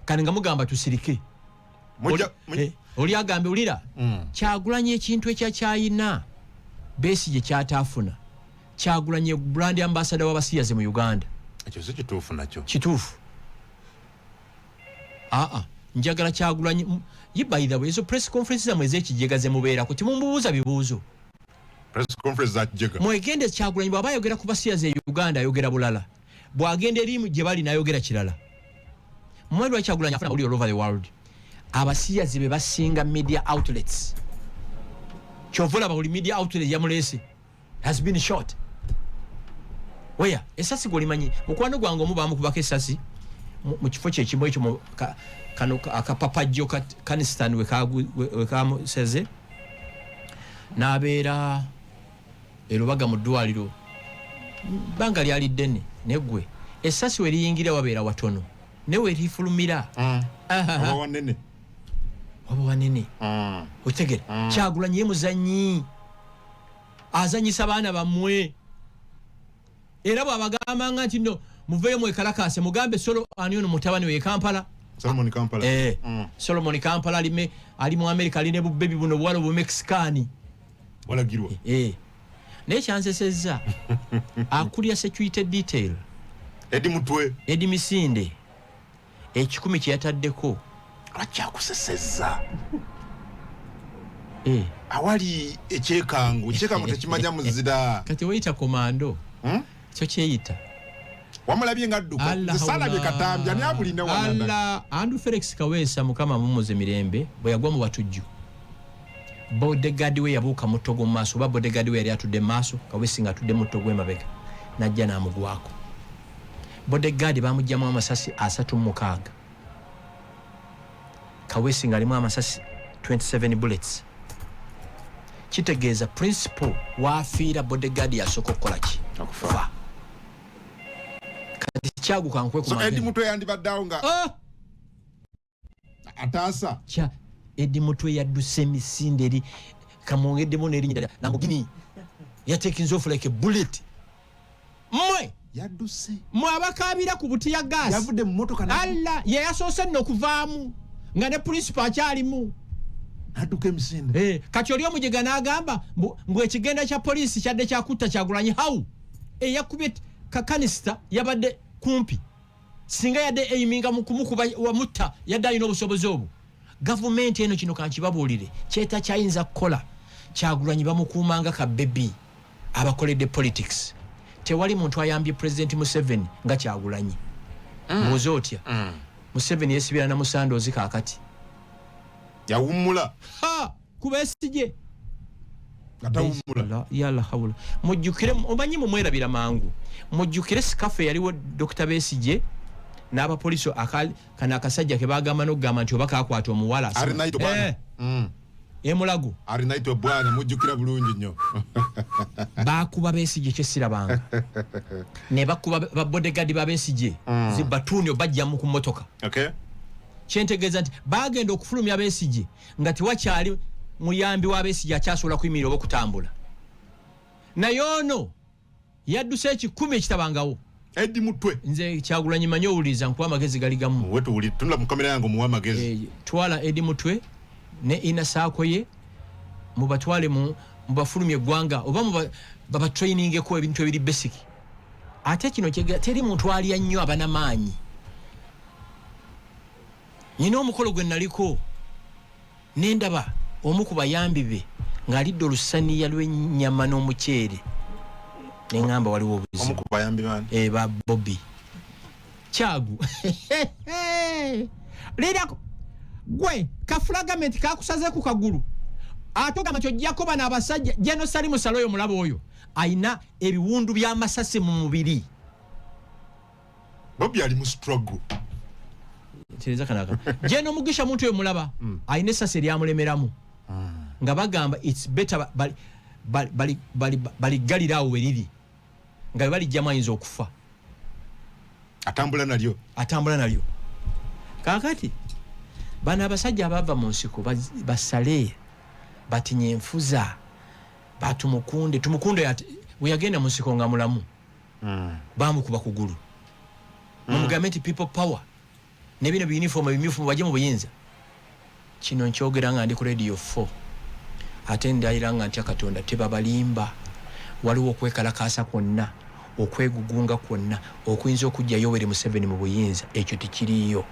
Kati nga mugamba tusirike. Oli agambe, ulira. Kyagulanye ekintu ekyakyayina Besigye kyataafuna. Kyagulanye brand ambassador w'abasiyazi mu Uganda. Ekyo si kituufu nakyo. Kituufu. Aa, njagala Kyagulanyi ye. By the way, ezo press conference zammwe ez'ekijega ze mubeerako timumbuuza bibuuzo. Press conference za kijega? Mwegende. Kyagulanyi bw'aba ayogera ku basiyazi e Uganda ayogera bulala, bw'agenda eri gye bali n'ayogera kirala. Mumanyi lwaki Kyagulanyi afuna all over the world? Abasiyazi be basinga media outlets. Kyova olaba buli media outlet yamuleese has been shot. Weya esasi gwolimanyi, mukwano gwange omu bamukubako esasi mu kifo kyekimu ekyo kano akapapajjo ka kanistan wekamuseze n'abeera erubaga mu ddwaliro bbanga lyali ddene. Neggwe esasi we liyingira wabeera watono, naye we lifulumira Oba wanene. Waba wanene. Okitegera? Kyagulanyi ye muzanyi, azanyisa baana bammwe. Era bw'abagambanga nti no muveeyo mwekalakase, mugambe solo ani ono mutabani we e Kampala. Solomon Kampala. Eh, Solomon Kampala alime ali mu America, ali ne bubebi buno buwala bumexicani. Walagirwa. Eh. Naye kyansesezza, akulira security detail Eddie Mutwe. Eddie Misinde, 1,000 kye yataddeko. Lwakyakusesezza? Eh. Awali ekyekango, ekyekango tekimanya muzira. Kati weyita komando. Kyo kyeyita. Wamulabye nga adduka? Allah. Nze saalabye Hawla. katambi ani abulina wananda. Allah, Andrew Felix Kaweesa, Mukama mumuze mirembe, bwe yagwa mu batujju, bodyguard we yabuuka mutto mu maaso, oba bodyguard we yali atudde mu maaso, Kaweesi nga atudde mutto gw'emabega, najja n'amugwako. Bodyguard bamugjamu amasasi 36. Kawesi ngaalimu amasasi 27 bullets. Kitegeeza principal wafiira, bodyguard yasooka okukola ki? Okufa. Fa. Kati kyaguka nkwe. So Eddie Mutwe yandibaddeawo nga Ah! ataasa. Kya Eddie Mutwe yadduse emisinde eri kamwongeddemu n'erinnya ddala, Lamborghini yatekinze off like a bullet. Mmwe Yadduse. Mwe abakaabira ku butiya gas. Yavudde mu motoka. Alla ye yasoose nno okuvaamu nga ne principal akyalimu. Nadduka emisinde. Kati oli omujega n'agamba mbu ekigenda kya poliisi kyadde kyakutta Kyagulanyi. How? Eyakubye kakanisita yabadde kumpi, singa yadde eiminga mu kumukuba wamutta, yadde alina obusobozi obwo. Gavumenti eno, kino kankibabuulire, kyeta kyayinza kukola. Kyagulanyi bamukuumanga ka baby. Abakoledde politics, tewali muntu ayambye President Museveni nga Kyagulanyi. Mbuuza otya? Museveni yesibira na musandoozi kaakati. Yawummula. Ha, kubesije. Nga tawummula. Yala hawula. Mujjukire, omanyi mumwerabira mangu, mujjukire sikafe yaliwo Dr Besije n'abapoliisi kano akasajja ke bagamba n'okugamba nti oba kakwata omuwala. Arinaitwe bwana. Emulago. Arinaitwe bwana, mujjukira bulungi nnyo. Bakuba Besije kyesirabanga ne bakuba babodyguard ba Besije zibatuuni obajjamu ku motoka. Kyentegeeza nti bagenda okufulumya Besije nga tewakyali muyambi wa Besije akyasobola kuyimirira oba okutambula, naye ono yadduse ekikumi ekitabangawo. Eddie Mutwe. Nze Kyagulanyi manyi owuliriza, nkuwa amagezi gali gamu. Wetuwuli tunula mu kamera yange omuwa amagezi. Twala Eddie Mutwe ne ina saako ye, mubatwale mubafulumye eggwanga oba babatrainingeko ebintu ebiri basic. Ate kino teri muntu alya nnyo abanamaanyi. Nyina omukolo gwe naliko nendaba omu ku bayambi be ng'alidde olusaniya lw'ennyama n'omuceere, neŋŋamba waliwo Omu obuzibu. ku bayambi bani? Ba Bobi Kyagu Lirako gwe kafulagamenti kakusaze ku kagulu, ate ogamba nti ojjako bano abasajja. Jeno Sali Musalo oyo mulaba, oyo ayina ebiwundu by'amasasi mu mubiri. Bobi ali mu struggle. Tereza kanaka. Jeno Mugisha Muntu oyo mulaba, ayina essasi eryamulemeramu nga bagamba its better baliggalire awo weriri, nga bwe balijjamu ayinza okufa. Atambula nalyo. Atambula nalyo. Kakati bano abasajja abava mu nsiko basale batinye enfuza batumukunde. Tumukunde we yagenda mu nsiko nga mulamu, bamukuba kugulu. Mumugambe nti people power ne bino biuniform ebimyufu bajje mu buyinza. Kino nkyogera nga ndi ku Radio 4, ate ndayira nga ntya Katonda, tebabalimba. Waliwo okwekalakaasa kwonna, okwegugunga kwonna okuyinza okujja Yoweri Museveni mu buyinza, ekyo tekiriiyo.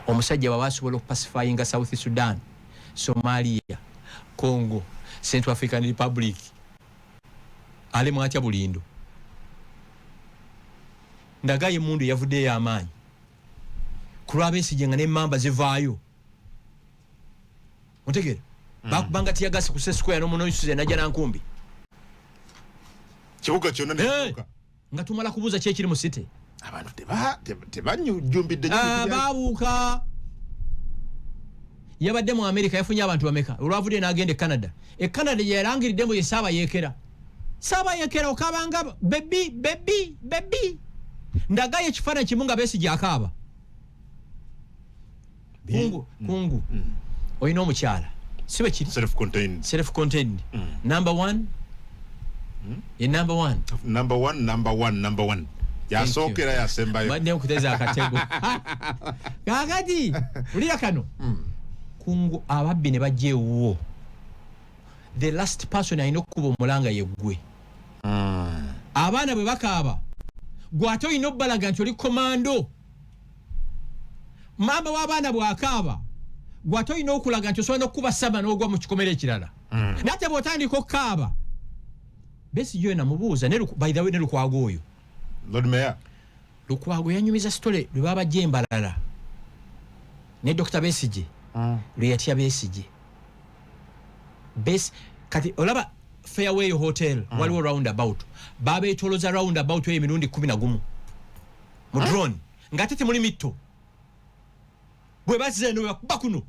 Omusajja bwaba asobola okupacifyinga South Sudan, Somalia, Congo, Central African Republic, alemu atya bulindo? Ndagayo emundu eyavuddeyo amaanyi ku lwabesije nga nemamba zivaayo. Otegeera? Bakubanga teargas ku square n'omunoyisuze najja nankumbi. Kibuga kyonna nekibuga. Nga tumala kubuuza kyekiri mu city. Abantu tebanyujumbidde nnyo Ah, babuuka. Yabadde mu America, yafunye abantu bameka? Olwavudde n'agenda e Canada. E Canada gye yalangiridde mbu ye saaba yeekera, saaba yeekera okabanga baby, baby, baby. Ndagayo ekifaananyi kimu nga Besigye akaaba. Kungu, kungu, olina omukyala, si bwe kiri? Self contained. Self contained number one, ye number one. Number one, number one, number one, yasookera yasembayo. Badde nkuteza akatego. Kakati ulira kano, kungu, ababbi ne bajja ewuwo, the last person alina okukuba omulanga yeggwe. Abaana bwe bakaaba, gwe ate olina obbalaga nti oli komando. Maama w'abaana bw'akaaba, gwe ate olina okulaga nti osobola n'okukuba sama n'ogwa mu kikomero ekirala. Naye ate bw'otandika okukaaba, Besigye oyo namubuuza ne by the way, ne Lukwago oyo. Lord Mayor. Lukwago yanyumiza story lwe babajja embalala ne Dr Besigye, lwe yatya Besigye. Kati olaba Fairway Hotel, waliwo roundabout, babetoloza roundabout eyo emirundi 11 mu drone, ng'ate temuli mitto. Bwe bazza eno, bwe bakuba kuno.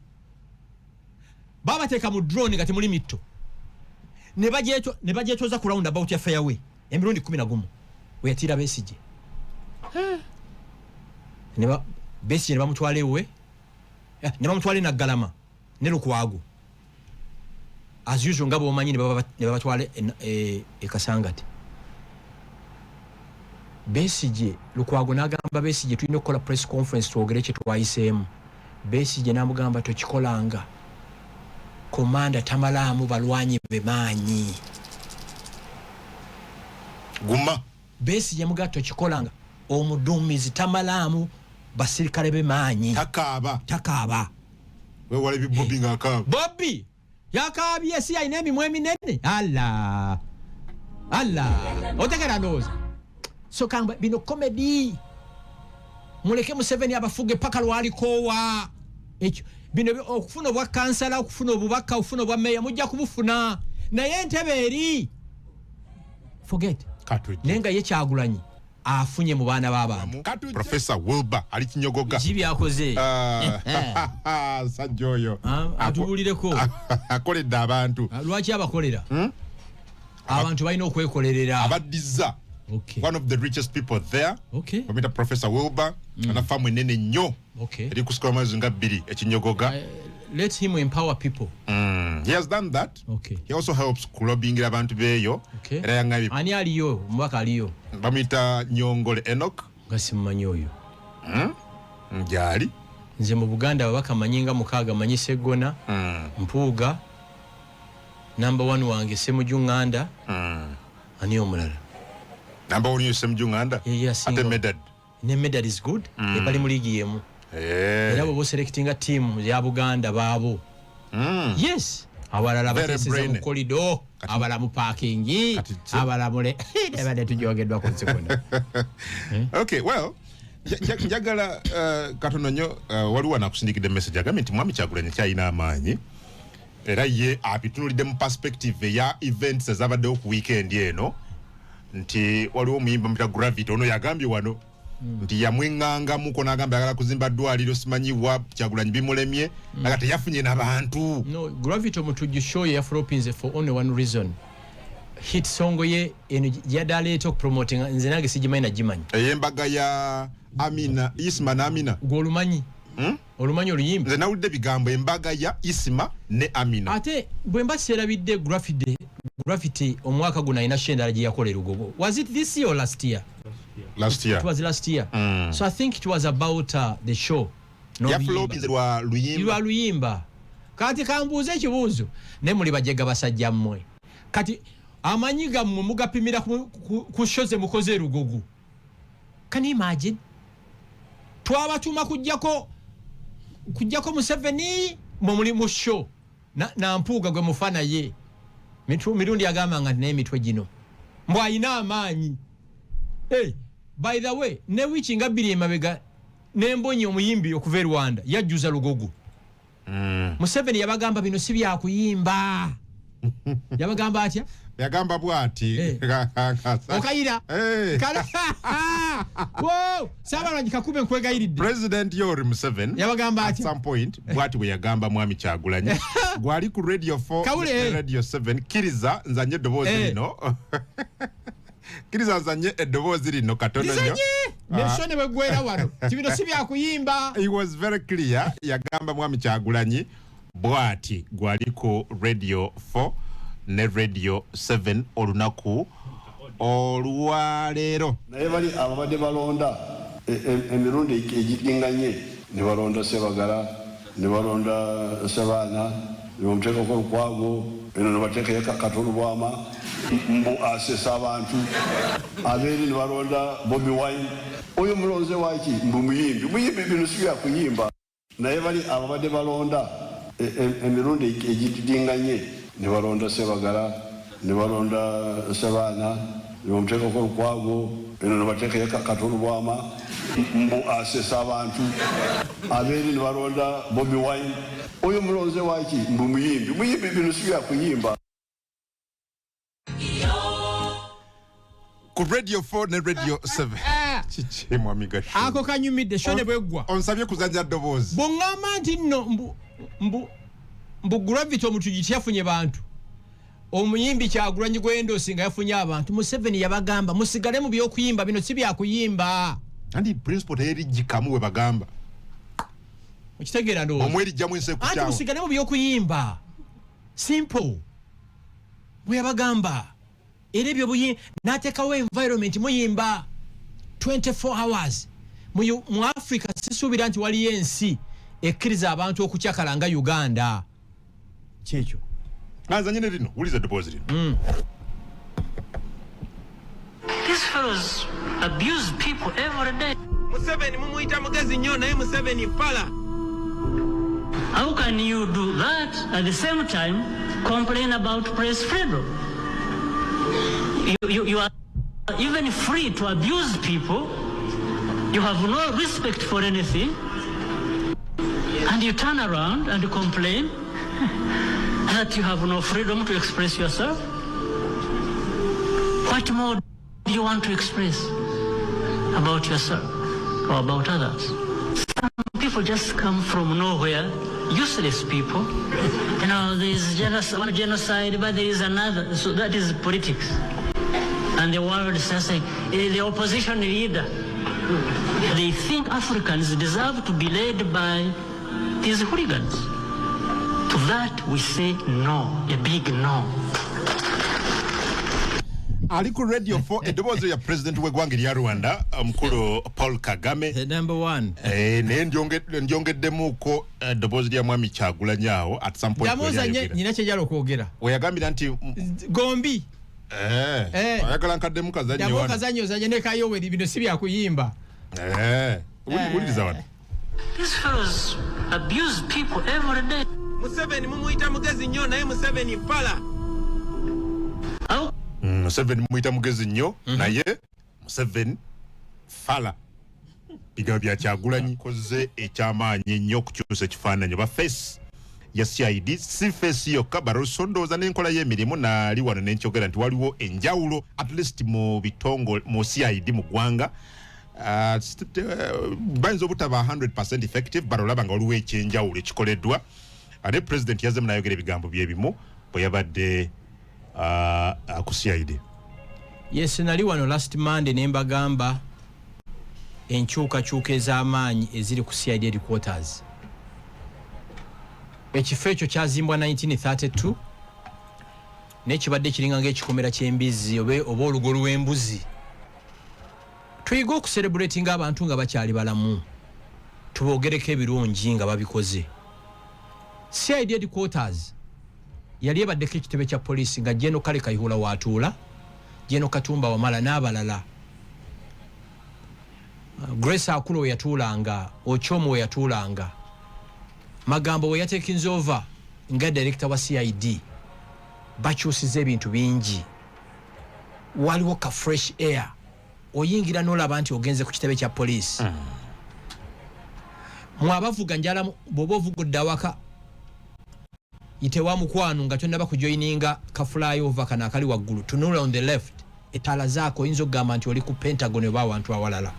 Babateeka mu drone nga temuli mitto, ne bagyetoza ku round about ya Fairway emirundi 11 weyatiira Besigye. Besigye ne bamutwala ewe, ne bamutwala e Naggalama ne Lukwago as usual, nga bwomanyi, ne babatwala e Kasangati. Besigye, Lukwago n'agamba Besigye, "Tulina okukola press conference twogere kye twayiseemu." Besigye n'amugamba, "Tokikolanga, komanda tamalaamu balwanyi be maanyi." Guma. Besigye mugamba, "Tokikolanga, omuduumizi tamalaamu basirikale be maanyi." Takaaba. Takaaba. Wewala ebibobi ngaakaaba. Bobi yakabye, si alina emimwa eminene? Alla alla, otegera ndowooza. So kamba bino comedy, muleke Museveni abafuge paka lwalikoowa. Ekyo bino okufuna obwa kansala, okufuna obubaka, okufuna obwa meya, mujja kubufuna, naye entebe eri forget. Katujje. Naye nga ye Kyagulanyi afunye mu baana b'abantu. Professor Wilber ali Kinyogoga. Ki byakoze? Ah, sajja oyo. Ah, atubuulireko. Akoledde abantu. Ah, lwaki abakolera? Abantu balina okwekolerera. Abaddiza. One of the richest people there. Bamuyita Professor Wilber. Ana faamu enene nnyo. Eri kusukula amazzi nga 2 ekinyogoga. Let him empower people. He has done that. He also helps kulobingira abantu beeyo. Era yaŋŋambye. Ani aliyo, omubaka aliyo? Bamuyita Nyongole Enoch. Nga simumanyi oyo. Gyali. Nze mu Buganda ababaka manyi nga mukaaga. Manyi Seggona, Mpuuga, number one wange Semuju Nganda. Ani omulala? Number one yo Semuju Nganda. Ye asinga. Ate Medad. Ne Medad is good. Bali mu liigi yemu. Era bw'oba oselectinga ttiimu ya Buganda, baabo. Yes, abalala Very bateeseza mu brainy. kolido, abalala mu parking, abalala mule ebadde tujogeddwa ku nsi kuno. Okay, well, njagala katono nnyo, waliwo anakusindikidde message agambye nti Mwami Kyagulanyi kyalina amaanyi, era ye abitunulidde mu perspective eya events ezabaddewo ku weekend eno, nti waliwo omuyimbi bamuyita Gravity. Ono yagambye wano nti yamweŋŋangamuko n'agamba ayagala kuzimba ddwaliro simanyi wa. Kyagulanyi bimulemye, naga teyafunye n'abantu. No, Gravity Omutujju show ye yaflopinze for only one reason: hit song ye eno gyadde aleeta okupromotinga, nze nange sigimanyi nagimanyi. Ey'embaga ya Amina, Isma ne Amina. Gwe olumanyi? Olumanyi oluyimba? Nze nawulidde ebigambo embaga ya Isma ne Amina. Ate bwe mba seerabidde, Gravity omwaka guno alina show endala gye yakola e Lugogo. Was it this year or last year? Last year. It was last year. So I think it was about the show n'oluyimba. Yaflopinze lwa luyimba. Lwa luyimba. Kati kambuuze ekibuuzo, naye muli bajega basajja mmwe. Kati amanyi gammwe mugapimira ku show ze mukoze e Lugogo? Can you imagine? Twabatuma kujjako Museveni, mwe muli mu show na Mpuuga gwe mufa naye. Mirundi agamba nga n'emitwe gino mbw ayina amaanyi. Hey, by the way, ne wiiki nga 2 emabega nembonye omuyimbi okuva e Rwanda yajjuza Lugogo. Museveni yabagamba bino si byakuyimba. Yabagamba atya? Yagamba bwati. Okayira. Wo Saabalwanyi kakube, nkwegayiridde. President Yoweri Museveni Yabagamba at atya? some point bwati bwe yagamba Mwami Kyagulanyi gwali ku Radio 4 Kawule, ne eh. Radio 7. Kkiriza nzanye eddoboozi lino, kkiriza nzanye eddoboozi lino katono nnyo. Lizanye nesone bwegwera wano ti bino si byakuyimba. He was very clear. Yagamba Mwami Kyagulanyi bwati gwali ku Radio 4 ne Radio 7 olunaku olwaleero. Naye bali ababadde balonda emirundi egiringanye, ne balonda Sebagala, ne balonda Sebaana, ne bamuteekako Lukwago eno, ne bateekayo Katolubwama mbu asesa abantu abeeri, ne balonda Bobi Wine. Oyo mulonze waki? Mbu muyimbi. Muyimbi, bino si byakuyimba. Naye bali ababadde balonda emirundi egiringanye, ne balonda Sebagala, ne balonda Sebaana, ne bamuteekako Lukwago eno, ne bateekayo Katolubwama mbu asesa abantu abeeri, ne balonda Bobi Wine. Oyo mulonze waki? Mbu muyimbi. Muyimbi, bino si byakuyimba. Ku Radio 4 ne Radio 7. Kiki, Mwami Gashu? Ako kanyumidde, show ne bweggwa. Onsabye kuzanja ddoboozi. Bw'oŋŋamba nti nno mbu Mbu Gravity Omutujju teyafunye bantu, omuyimbi Kyagulanyi gwendosi nga yafunye abantu. Museveni yabagamba musigale mu byokuyimba, bino si byakuyimba. Anti principle teyerijjikamu bwe bagamba. Okitegeera ndowooza? Omwerijjamu ensi Anti ekukyawa. Musigale mu byokuyimba, simple, bwe yabagamba. Era ebyo n'ateekawo environment muyimba 24 hours. Mu Africa sisuubira nti waliyo ensi ekkiriza abantu okukyakala nga Uganda. Kyekyo. Nanzanye ne lino, wuliza eddoboozi lino. These fellows abuse people every day. Museveni mumuyita mugezi nnyo, naye Museveni fala. How can you do that at the same time complain about press freedom? You are even free to abuse people. You have no respect for anything. And you turn around and complain that you have no freedom to express yourself. What more do you want to express about yourself or about others? Some people just come from nowhere, useless people. There is one genocide, but there is another. So that is politics. And the world is saying, the opposition leader, they think Africans deserve to be led by these hooligans. To that we say no, a big no. Ali ku Radio 4, eddoboozi ya president w'eggwanga erya Rwanda, omukulu Paul Kagame. The number one. Naye ndyongeddemuko eddoboozi lya mwami Kyagulanyi awo at some point Damuzanye. we yayogera. Nyina kyenjala okwogera. We yagambira nti Gombi. Ayagala nkaddemu kazannyo Damu. wano. Kazannyo ozanye ne Kayoweri, bino si byakuyimba. Wuliriza wano. These fellows abuse people every day. Museveni mumuyita mugezi nnyo, naye Museveni fala. How Museveni muyita mugezi nnyo, naye Museveni fala. Bigambo bya Kyagulanyi. Koze ekyamaanyi ennyo okukyusa ekifaananyi oba face ya CID. Si face yokka, but ndowooza n'enkola y'emirimu. Naali wano nenkyogera nti waliwo enjawulo at least mu bitongole mu CID mu ggwanga. Bayinza obutaba 100 effective, but olaba nga waliwo ekyenjawulo ekikoleddwa. Ate president yazemu nayogera ebigambo byebimu bwe yabadde ku CID. Yes, nali wano last Monday ne mbagamba enkyukakyuka ez'amaanyi eziri ku CID headquarters. Ekifo ekyo kyazimbwa 1932, naye kibadde kiringa ngaekikomera ky'embizzi oba olugo lw'embuzi. Tuyige okucelebratinga abantu nga bakyali balamu, tubogereko ebirungi nga babikoze. CID headquarters yali ebaddeko ekitebe kya poliisi nga General Kale Kayihura watuula, General Katumba Wamala n'abalala. Grace Akulo we yatuulanga, Ochomo we yatuulanga. Magambo we yatekinze over nga director wa CID, bakyusiza ebintu bingi. Waliwo ka fresh air, oyingira n'olaba nti ogenze ku kitebe kya poliisi. Mwabavuga njala, bw'oba ovugudde awaka yitewa mukwano nga tonnaba kujoininga ka flyover kano akali waggulu, tunula on the left, etaala zaako oyinza okugamba nti oli ku Pentagon oba awantu awalala.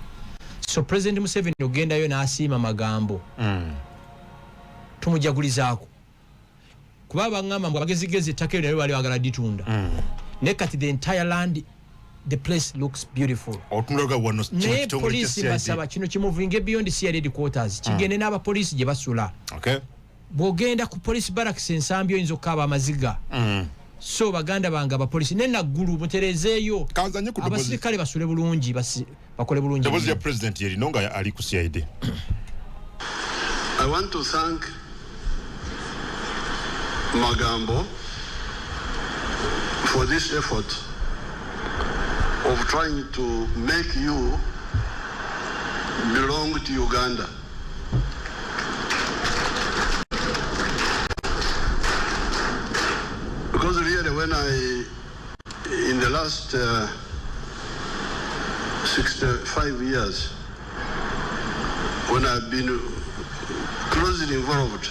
So President Museveni ogendayo n'asiima Magambo, tumujagulizaako, kuba baŋŋamba mbu abagezigezi ettaka eryo nayo baali bagala ditunda, naye kati the entire land, the place looks beautiful. Otunulaga wano kino Naye kitongole kya poliisi, CID. mbasaba kino kimovinge beyond CID headquarters, kigende n'abapoliisi gye basula. Bw'ogenda ku police barracks Ensambi, oyinza okukaaba amaziga. So baganda bange abapoliisi ne Naggulu, muterezeeyo. Kanzanye ku ddoboozi. Abasirikale basule bulungi, bakole bulungi. Eddoboozi lya president yerino nga ali ku CID. I want to thank Magambo for this effort of trying to make you belong to Uganda. Because really when I, in the last 65 years, when I've been closely involved